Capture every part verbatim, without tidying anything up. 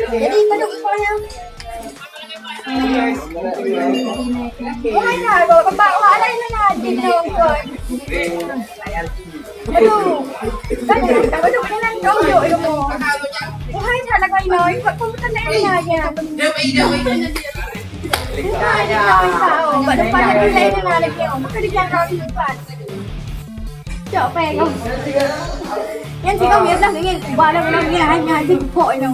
Jadi, padum upahnya? Wahai na, kau kebak wak lain na, jin tu, kau. Aduh. Kan, tak padum ni nan, kau jok ilmu. Wahai na, nak kau ino, ikut komputer lain na, ya. Wahai na, kau, bak depan lagi lain na, lagi, oh. Maka dia bilang kau di depan. Cok pèng kau. Nyan si kau biasa ngieng, ubah dah, bilang ngieng, hanya si pok nyoe.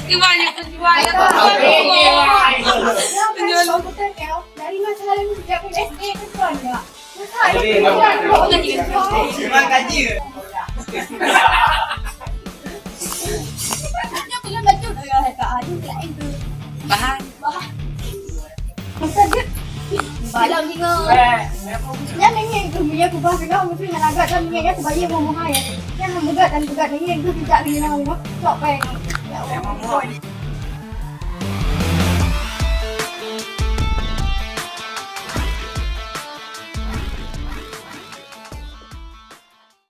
Gimana? Gimana? Dari masa lalu sejak S D ke sekolah. Bahai. Bahai. Masa dia. Balam singa. Nyan nengeng tu, ya, aku bahas kau, mesti nak agak dan nengeng, aku bayar mau mahal, ya. Nyan mau peugah dan peugah nengeng tu, tidak nengeng nak, sok pèng. Ya Allah.